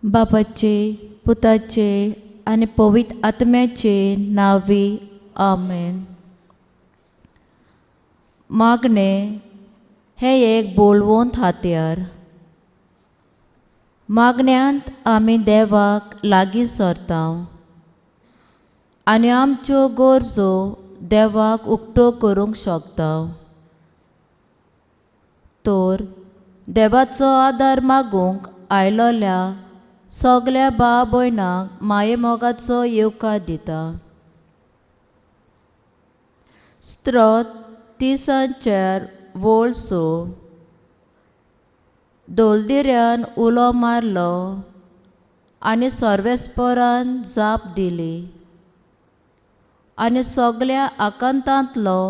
बापाचे पुताचे आनी पवित्र आत्म्याचे नांवी आमेन. मागणें हें एक बोलवंत हातयार. मागण्यांत आमी देवाक लागीं सरता आनी आमच्यो गरजो देवाक उक्तो करूंक शकता. तर देवाचो आदार मागूंक आयलोल्या सगल्या भाव भयणांक मायेमोगाचो येवकार दिता. स्त्रोत 34 वोळ 6. दोलदिऱ्यान उलो मारलो आनी सर्वेस्परान जाप दिली आनी सगल्या आकांतांतलो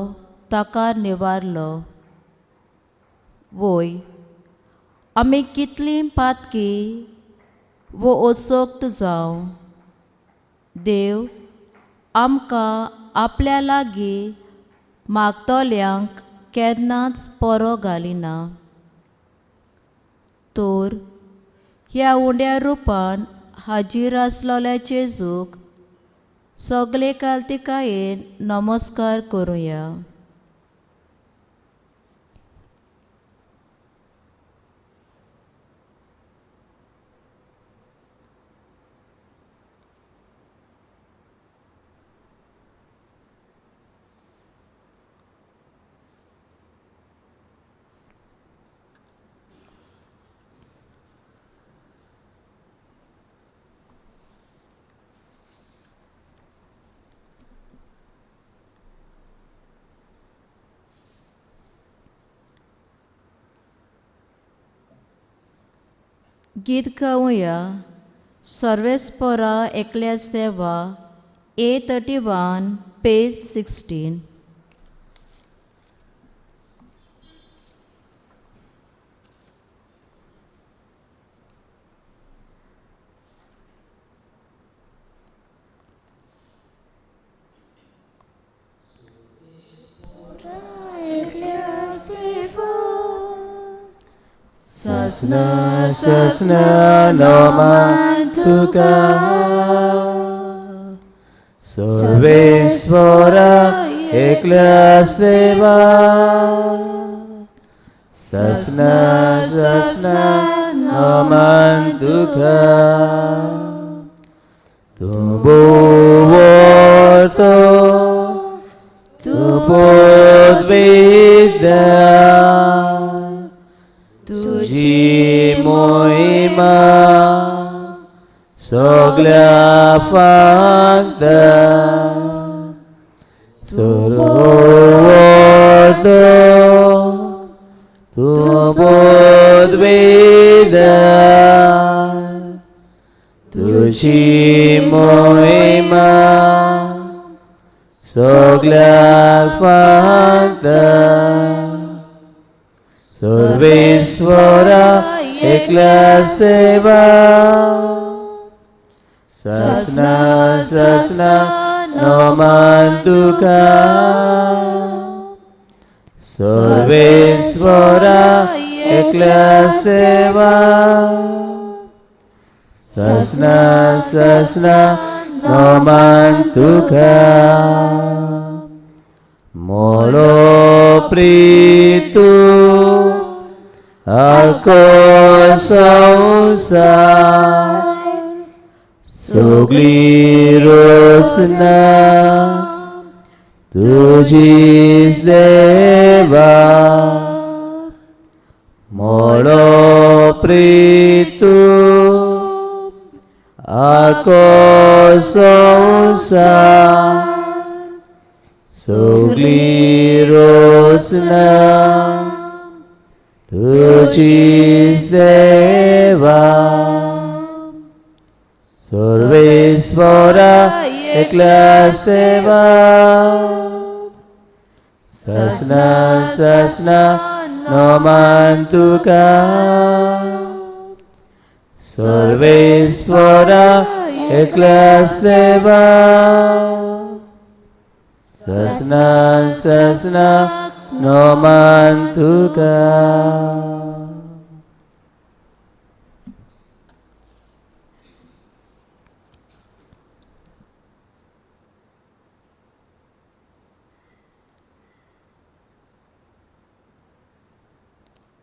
ताका निवारलो. वय आमी कितलीं पातकी वो असक्त जावं, देव आमकां आपल्या लागीं मागतल्यांक केन्नाच परो घालिना. तर ह्या उंड्या रुपान हाजीर आसलेल्या जेजूक सगळे कालतिकायेन नमस्कार करुया. गीत गावया सर्वेस्परा एकल्यास देवा, A31 page 16. Sasna sasna noman tuka Sarvesvara eklas deva. Sasna sasna noman tuka Tu bovorto tu podvidya तुजी मोहिमा सगल्या फांगता. सुरवतो तूं बोधवेदा तुजी मोहिमा सगल्या फांगता. सर्वेश्वरा एकल्यास देवा. ससना ससना नमान तुका. सर्वेश्वरा एकल्यास देवा. ससना ससना नमान तुका. मोलो प्रीतू आको संसार सगली रोसना तुजीच देवा. मोलो प्रीतू आको संसार सगली रोसना तुजीच देवा. सर्वेश्वरा एकल्यास देवा. ससना ससना नमान तुका. सर्वेश्वरा एकल्यास देवा. ससना ससना नमान तुका.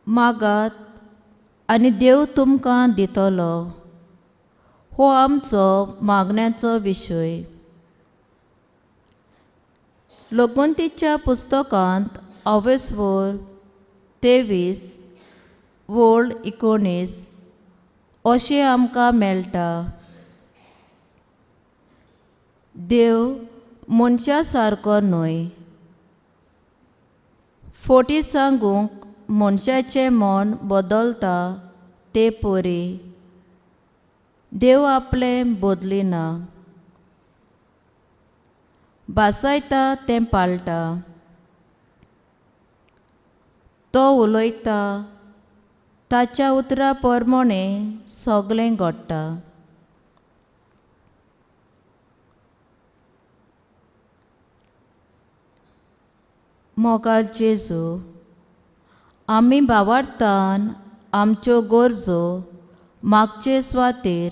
मागात आनी देव तुमकां दितलो. हो आमचो मागण्याचो विशय. लोकवंतीच्या पुस्तकांत अवेस्वर 23 वोळ 19 अशें आमकां मेळटा. देव मनशा सारको न्हय. फोटी सांगूंक मनशाचें मन बदलता ते परी देव आपलें बदलिना. भासायता तें पाळटा. तो उलयता ताच्या उतरा प्रमाणे सगळें घडटा. मोगाळ जेजू, आमी भावार्थान आमच्यो गरजो मागचे सुवातेर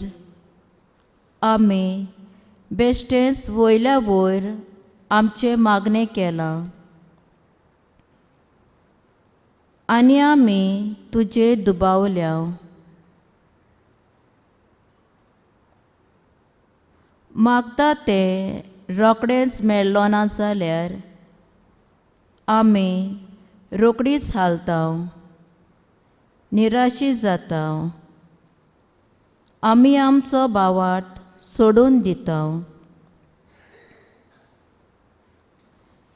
आमी बेश्टेंच वयल्या वयर आमचें मागणें केलां आनी आमी तुजेर दुबावल्या. मागता तें रोखडेंच मेळ्ळो ना जाल्यार आमी रोखडीच हालता, निराशी जाता. आमी आमचो भावार्थ सोडून दिता.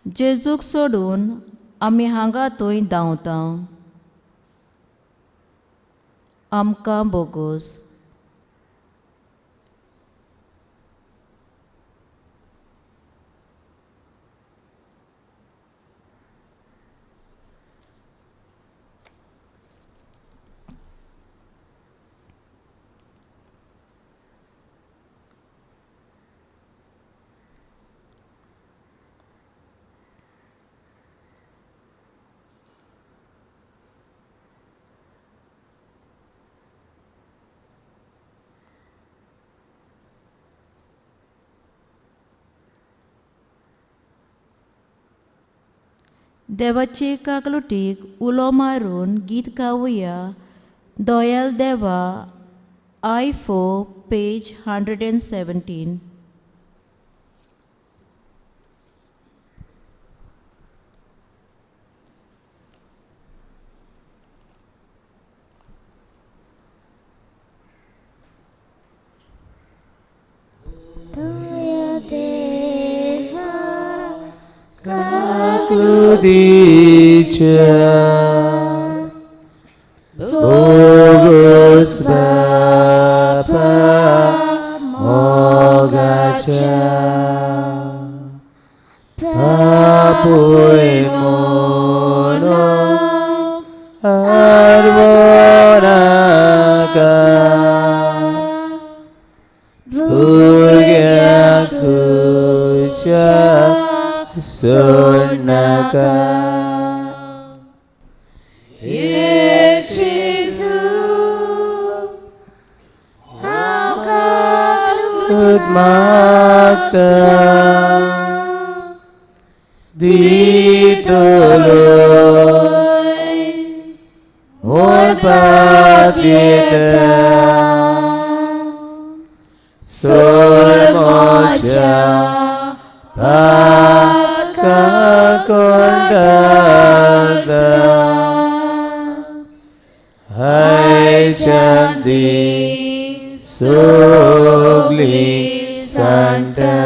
जेजूक सोडून आमी हांगा थंय धांवता. आमकां बोगोस. देवाचे काकलुटीक उलो मारून गीत गावया. दोयाल देवा, I 4, page 117. Kludice Bogus Bapa Mogacha Papuy Mono Arvonaka Burgya Kucha Sonaka Mata Ditoloy Orpatita Solmocha Pakakondada Hai Chandi Sogli Santa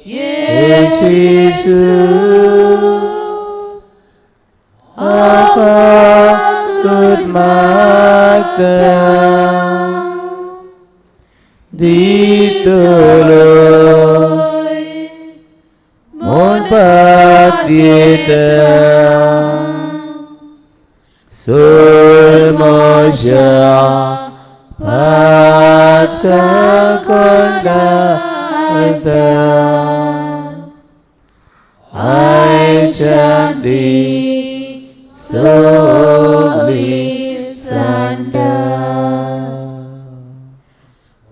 Yesu Apakut mata Ditoloy Mon patieta Sulmoja Patkakondada Hai Chandi Sogli Santa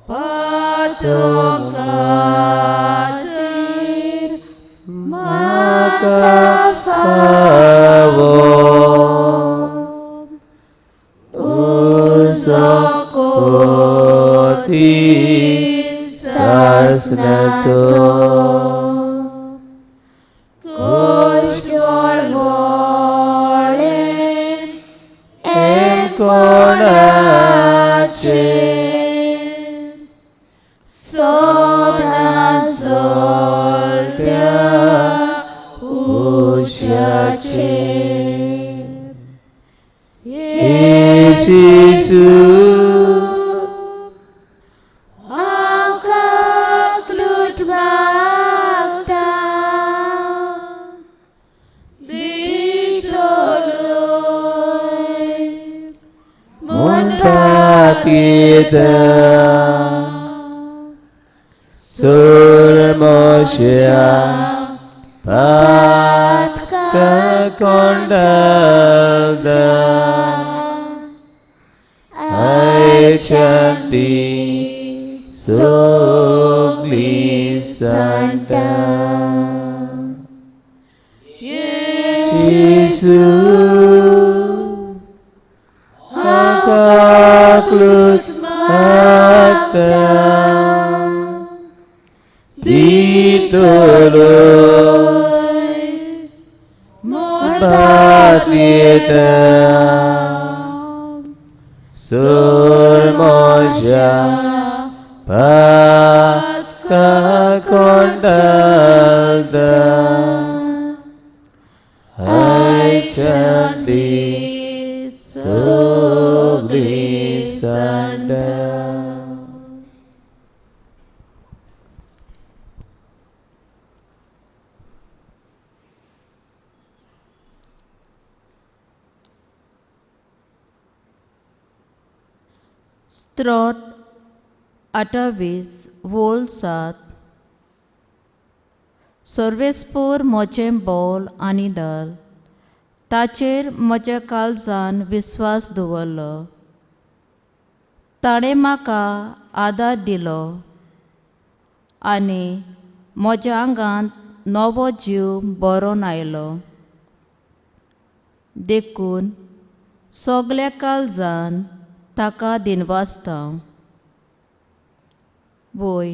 Patokatir Maka Favo जेजू हांव काकलूट मागता दितलोय म्हूण पातयेता सोर म्हज्या पातका कोंडालता आयच्यान ती सगळीं सांडटा. जेजू हांव काकलूट मागता दितलो म्हूण पातयेता सोर म्हज्या पातका कोंडालता आयच्यान ती सगळीं सांडटा. स्त्रोत 28 वोल 7. सर्वेस्पोर म्हजें बोल आनी दल ताचेर म्हज्या काळजान विस्वास दवरलो. ताणें म्हाका आदार दिलो आनी म्हज्या आंगांत नवो जीव बरोवन आयलो. देखून सगल्या काळजान ताका दिनवासता. वय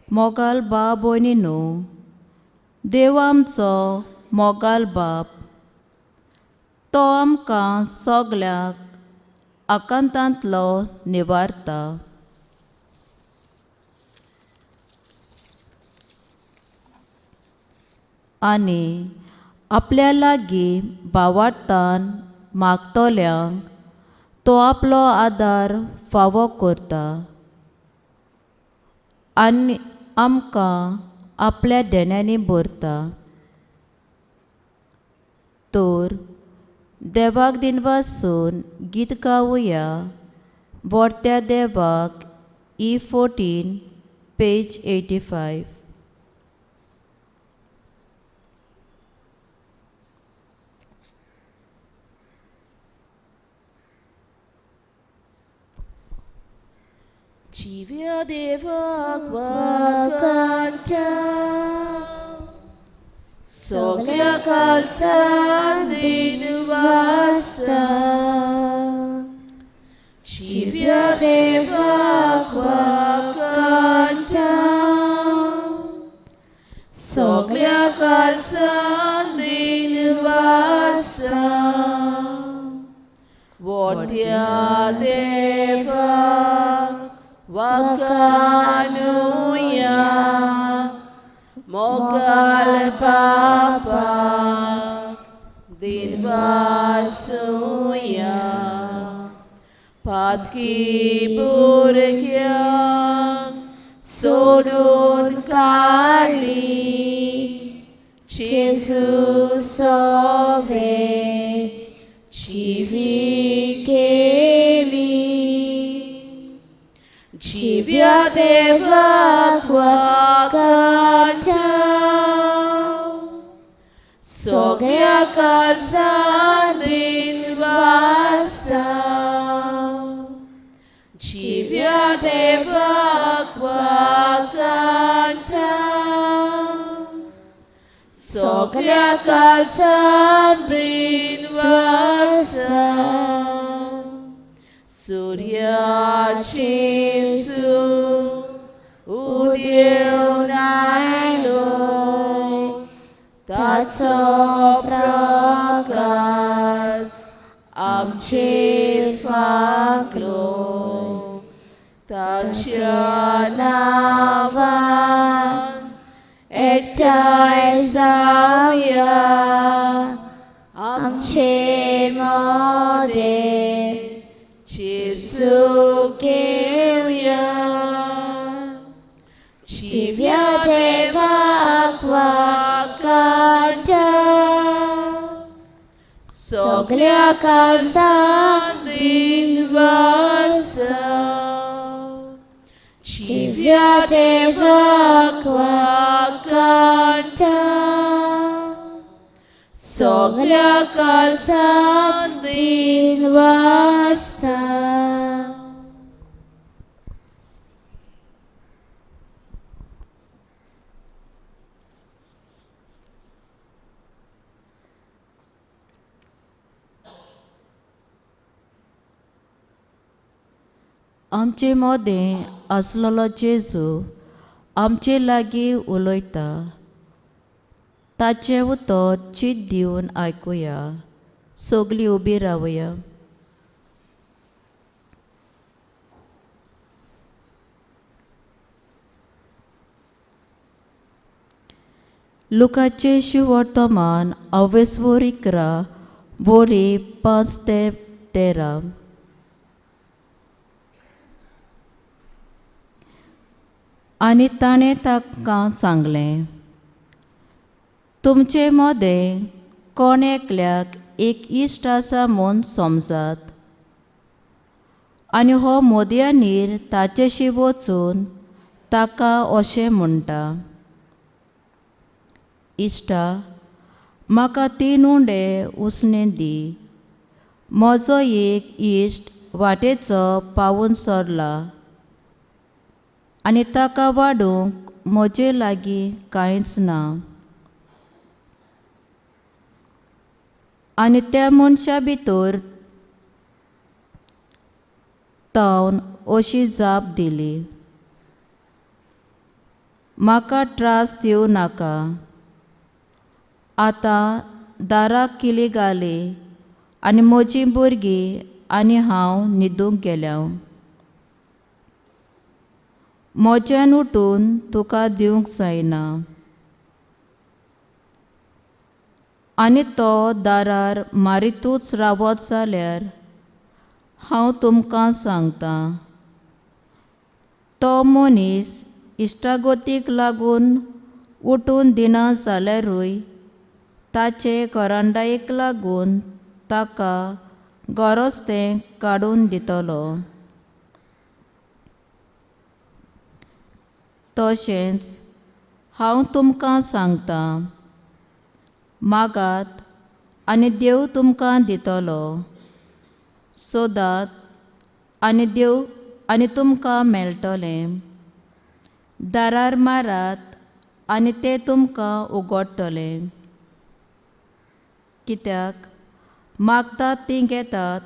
मोगाल बाब भयणी न्हू, देव आमचो मोगाल बाप, तो आमकां सगल्यांक आकांतांतलो निवारता. आनी आपल्या लागीं भावार्थान मागतल्यांक तो आपलो आदार फावो करता आनी आमकां आपल्या देण्यांनी भरता. तर देवाक दिनवासून गीत गावया व्हडत्या देवाक E14 page 85. जिव्या देवाक वाकांटा सगल्या काळजान दिनवासता. जिव्या देवाक वाकांटा सगल्या काळजान दिनवासता. व्हडल्या देवाक वाकानुया मोगाल पापाक दिनवासुया. पातकी भुरग्यांक सोडून काडली जेजू सोवे जिवी केली. जिव्या देवाक वाकांटा सगल्या काळजान दिनवासता. जिव्या देवाक वाकांटा सगल्या काळजान दिनवासता. सूर्या जेजू उदेवन आयलो ताचो प्रकाश आमचेर फांकलो. ताच्या नांवान एकठांय जावया आमचे मदें घेवया. जिव्या देवाक वाकाटा, सगल्या काळजान दिनवासता. जिव्या देवाक वाकाटा, सगल्या काळजान दिनवासता. आमचे मोदें आसलेलो जेजू आमचे लागीं उलयता. ताचें उतर चीत दिवन आयकुया. सगळीं उबी रावया. लुकाचे शुवर्तमान अवेस्वोर 11 वोरी 5 ते 13. आनी ताणें तांकां सांगलें, तुमचे मदें कोण एकल्याक एक इश्ट आसा म्हूण समजात आनी हो मोदयानीर ताचेशी वचून ताका अशें म्हणटा, इश्टा म्हाका 3 उंडे उसणे दी, म्हजो एक इश्ट वाटेचो पावून सरला आनी ताका वाडूंक म्हजे लागीं कांयच ना. आनी त्या मनशा भितर तावन अशी जाप दिली, म्हाका त्रास दिवं नाका, आतां दाराक किली घाली आनी म्हजीं भुरगीं आनी हांव न्हिदूंक गेल्या, म्हज्यान उठून तुका दिवंक जायना. आनी तो दारार मारितूच रावत जाल्यार हांव तुमकां सांगतां, तो मनीस इश्टागतीक लागून उठून दिना जाल्यारूय ताचे करांदायेक लागून ताका गरज तें काडून दितलो. तशेंच हांव तुमकां सांगतां, मागात आनी देव तुमकां दितलो, सोदात आनी देव आनी तुमकां मेळटलें, दारार मारात आनी ते तुमकां उगडटलें. कित्याक मागतात तीं घेतात,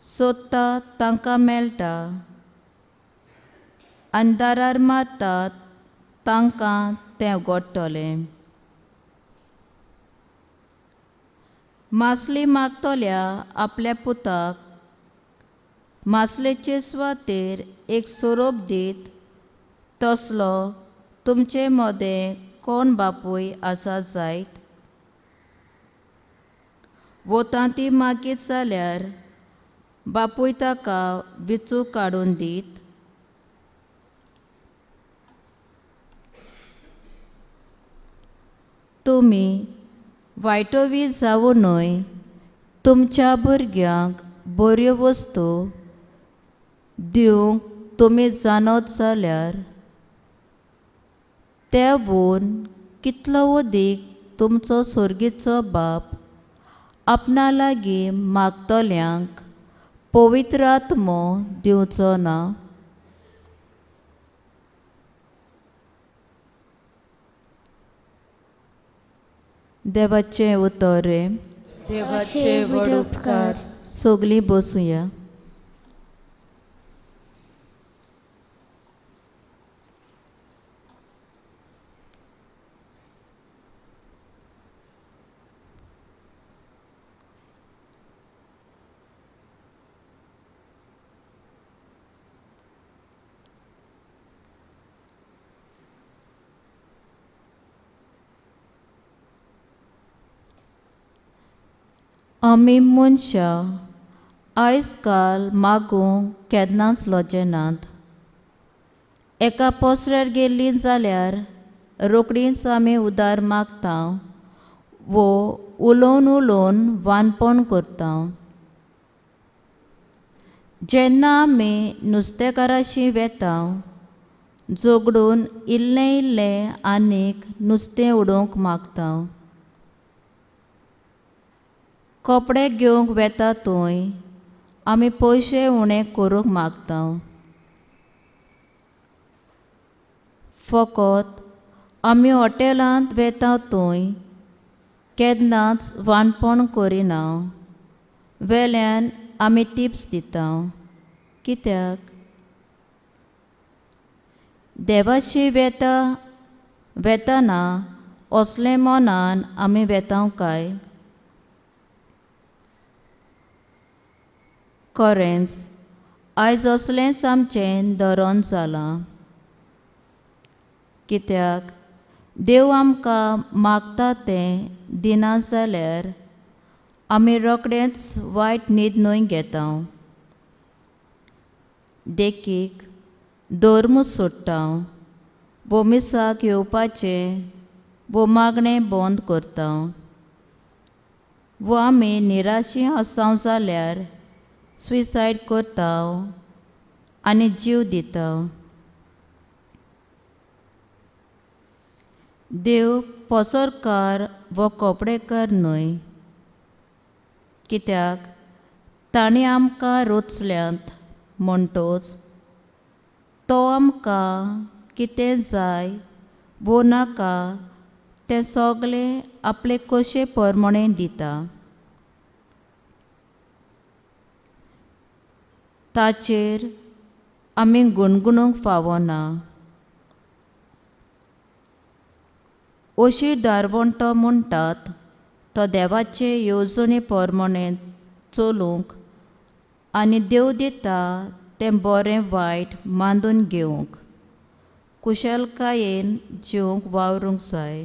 सोदतात तांकां मेळटा आनी दारार मारतात तांकां तें उगडटलें. मासली मागतल्या आपल्या पुताक मासलेचे सुवातेर एक सोरोप दीत तसलो तुमचे मदें कोण बापूय आसा जायत? वोतां ती मागीत जाल्यार बापूय ताका विचूं काडून दीत? तुमी वायटोवी जावं न्हय तुमच्या भुरग्यांक बऱ्यो वस्तू दिवंक तुमी जाणत जाल्यार त्या वून कितलो अदीक तुमचो सोर्गीचो बाप आपणा लागीं मागतल्यांक पवित्र आत्मो दिवचो ना? देवाचें उतर रे. देवाचे व्हड उपकार. सगळीं बसुया. आमी मनशां आयज काल मागूंक केन्नाच लजेनात. एका पसऱ्यार गेल्लीं जाल्यार रोखडींच आमी उदार मागता वो उलोवन उलोवन वानपण करता. जेन्ना आमी नुस्तेकाराशी वेता झगडून इल्लें इल्लें आनीक नुस्तें उडोवंक मागता. कपडे घेवंक वेता थंय आमी पयशे उणें करूंक मागता. फकत आमी हॉटेलांत वेता थंय केन्नाच वानपण करिना, वेल्यान आमी टिप्स दिता. कित्याक? देवाशी वेता वेतना असलें मनान आमी वेता काय? खरेंच आयज असलेंच आमचें धरण जालां. कित्याक देव आमकां मागता तें दिना जाल्यार आमी रोखडेंच वायट न्हीद न्हय घेता. देखीक धर्म सोडटा वो मिसाक येवपाचें वो मागणें बंद करता वो आमी निराशी आसाव जाल्यार सुसायड करता आनी जीव दिता. देव पसरकार वो कपडेकार न्हय. कित्याक ताणें आमकां रोचल्यांत म्हणटोच तो आमकां कितें जाय वो नाका तें सगळें आपले कशे प्रमाणें दिता. ताचेर आमी गुणगुणूंक फावना. अशी दारवंटो म्हणटात तो देवाचे येवजणे प्रमाणें चलूंक आनी देव दिता तें बरें वायट मांदून घेवंक कुशलकायेन जिवंक वावरूंक जाय.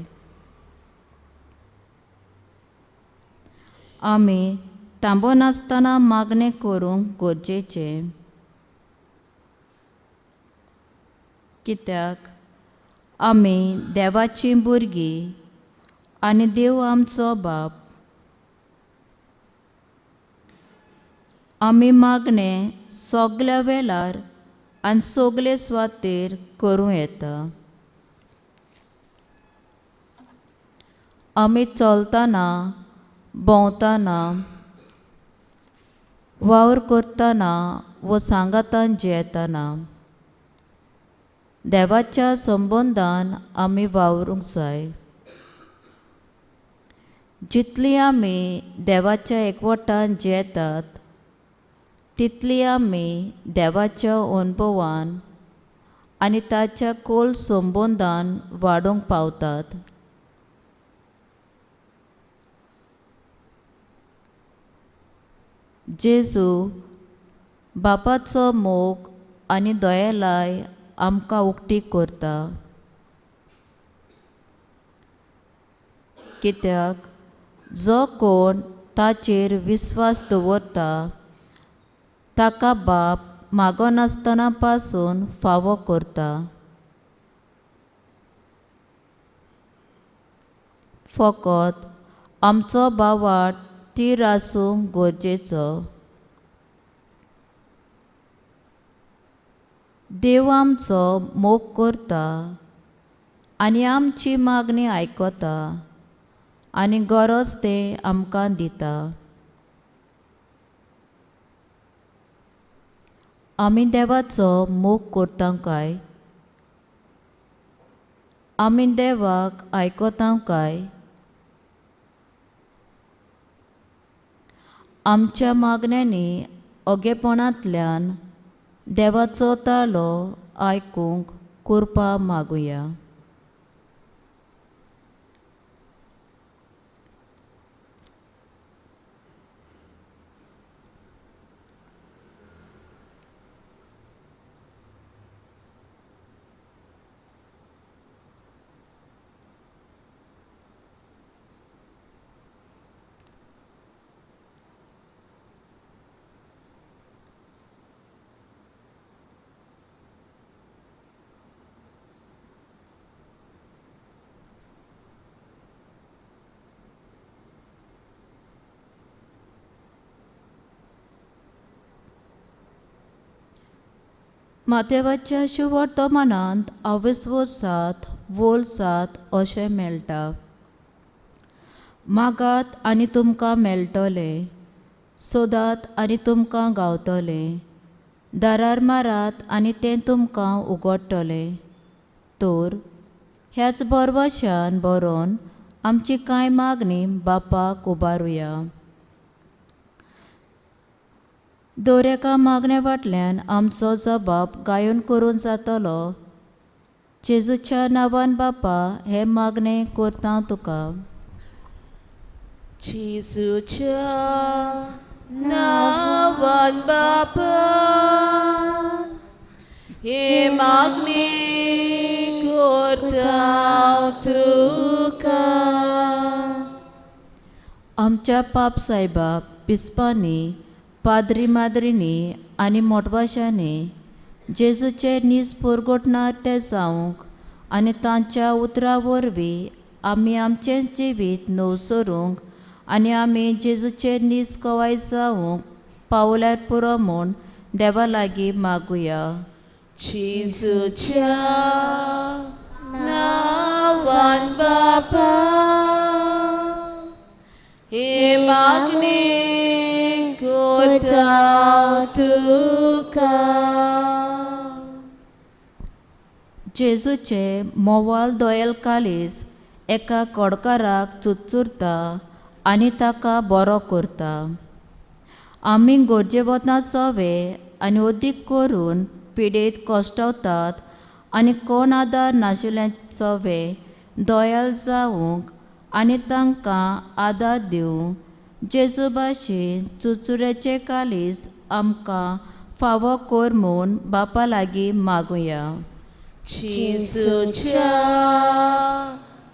आमी थांबनासतना मागणें करूंक गरजेचें. कित्याक आमी देवाचीं भुरगीं आनी देव आमचो बाप. आमी मागणें सगल्या वेळार आनी सगले सुवातेर करूं येता. आमी चलतना, भोंवतना, वावर करतना वो सांगातान जियेतना देवाच्या संबंदान आमी वावरूंक जाय. जितली आमी देवाच्या एकवटान जियेतात तितली आमी देवाच्या अनुभवान आनी ताच्या खोल संबंदान वाडोवंक पावतात. जेजू बापाचो मोग आनी दयेलाय आमकां उक्ती करता. कित्याक जो कोण ताचेर विस्वास दवरता ताका बाप मागनासतना पासून फावो करता. फकत आमचो बावाट तीर आसूंक गरजेचो. देव आमचो मोग करता आनी आमची मागणी आयकता आनी गरज तें आमकां दिता. आमी देवाचो मोग करता काय? आमी देवाक आयकता काय? आमच्या मागण्यांनी ओगेपणांतल्यान देवाचो ताळो आयकूंक कृपा मागुया. माथेवाच्या शुवर्तमानांत आवस्वो सात वोल सात अशें मेळटा. मागात आनी तुमकां मेळटलें, सोदात आनी तुमकां गावतलें, दारार मारात आनी तें तुमकां उगडटलें. तर ह्याच बरवशान बरोवन आमची कांय मागणी बापाक उबारुया. दर एका मागण्या फाटल्यान आमचो जबाब गायन करून जातलो. जेजूच्या नांवान बापा हे मागणें करता तुका. जेजूच्या नांवान बापा हे मागणी करता तुका. आमच्या पाप सायबा, बिस्पांनी, पाद्री माद्रिनी आनी मोटवाशांनी जेजूचे नीज पुरगोटणार ते जावंक आनी तांच्या उतरां वरवीं आमी आमचें जिवीत नवसरूंक आनी आमी जेजूचे नीज कवाय जावंक पावल्यार पुरो म्हूण देवा लागीं मागुया. जेजूच्या नांवान बापा हे मागणी करता तुका. जेजूचे मोवाल दोयल कालीज एका कोडकाराक चुरचुरता आनी ताका बरो करता. आमी गरजेवतना सवे आनी अदीक करून पिडेत कश्टवतात आनी कोण आदार नाशिल्ल्या सवे दयाल जावंक आनी तांकां आदार दिवंक जेजू भाशेन चुरचुऱ्याचें कालीज आमकां फावो कर म्हूण बापा लागीं मागुया. जेजूच्या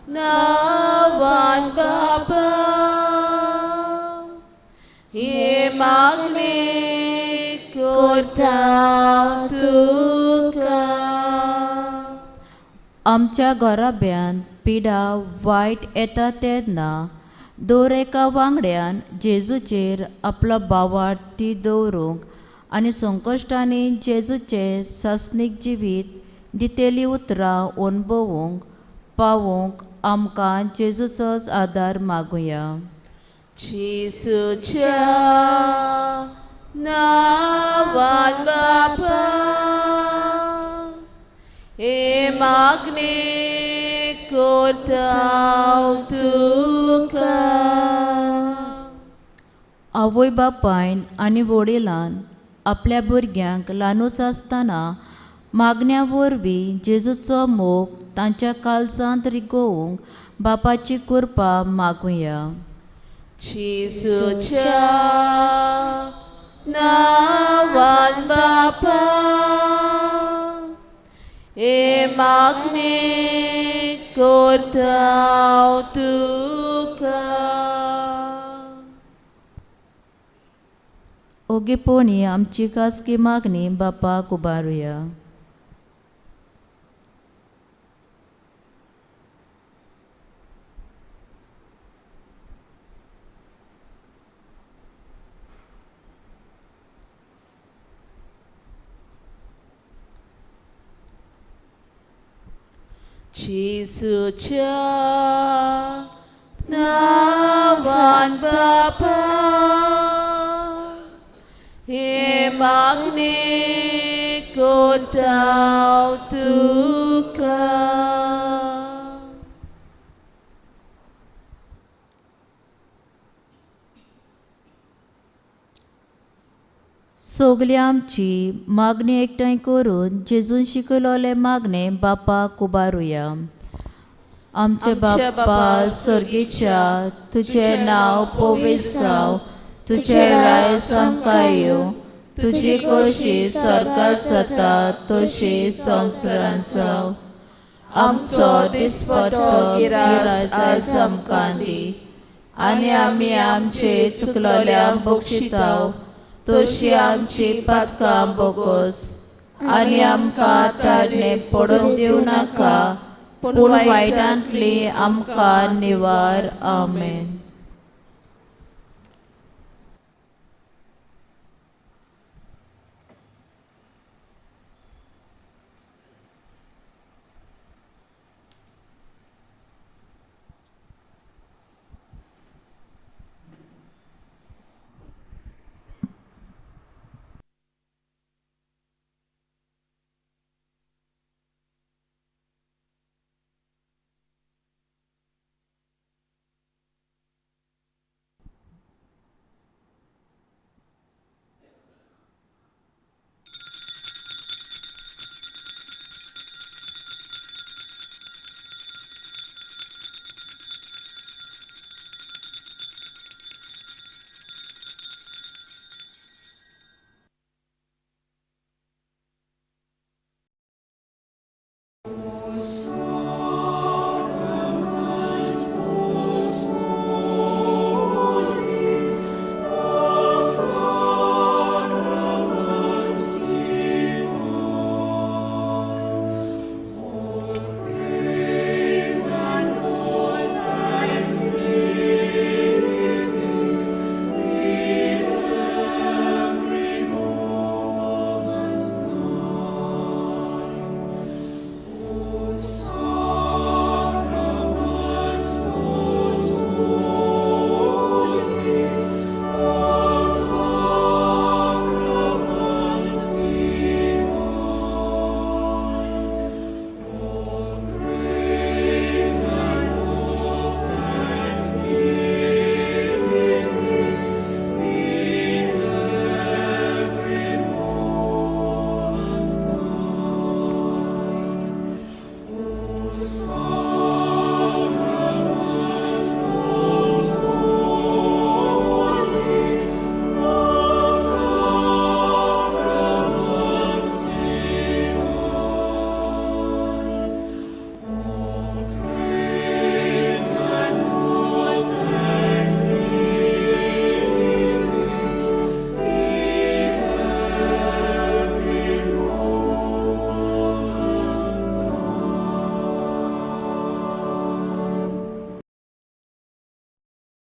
नांवान बापा हे मागणी करता तुका. आमच्या घराब्यांत पिडा वायट येता तेन्ना दर एका वांगड्यान जेजूचेर आपलो बावाट ती दवरूंक आनी संकश्टांनी जेजूचें सासणीक जिवीत दितेलीं उतरां अणभवूंक पावोवंक आमकां जेजूचोच आदार मागुया. जेजूच्या नांवान बापा हे मागणी करता तुका. आवय बापायन आनी वडिलान आपल्या भुरग्यांक ल्हानूच आसतना मागण्या वरवीं जेजूचो मोग तांच्या काळजांत रिगोवंक बापाची कृपा मागुया. जेजूच्या नांवान बापा हे मागणी करता तुका. ओगीपणी आमची खासगी मागणी बापाक उबारुया. जेजूच्या नांवान बापा हे मागणी करता तुका. सगली आमची मागणी एकठांय करून जेजून शिकयलोले मागणे बापाक उबारुया. आमचे बापा सर्गीच्या, तुजें नांव पवित्र जावं, तुजें राज आमकां येवं, तुजी खोशी स्वर्गात जाता तशी संवसारांत जावं. आमचो दिसपट्टो गिरास आज आमकां दी आनी आमी आमचे चुकलोल्यांक बक्षिताव तशी आमची पातकां बोगोस आनी आमकां ताडणे पडूंक दिवं नाका, पूण वायटांतली आमकां निवार. आमेन.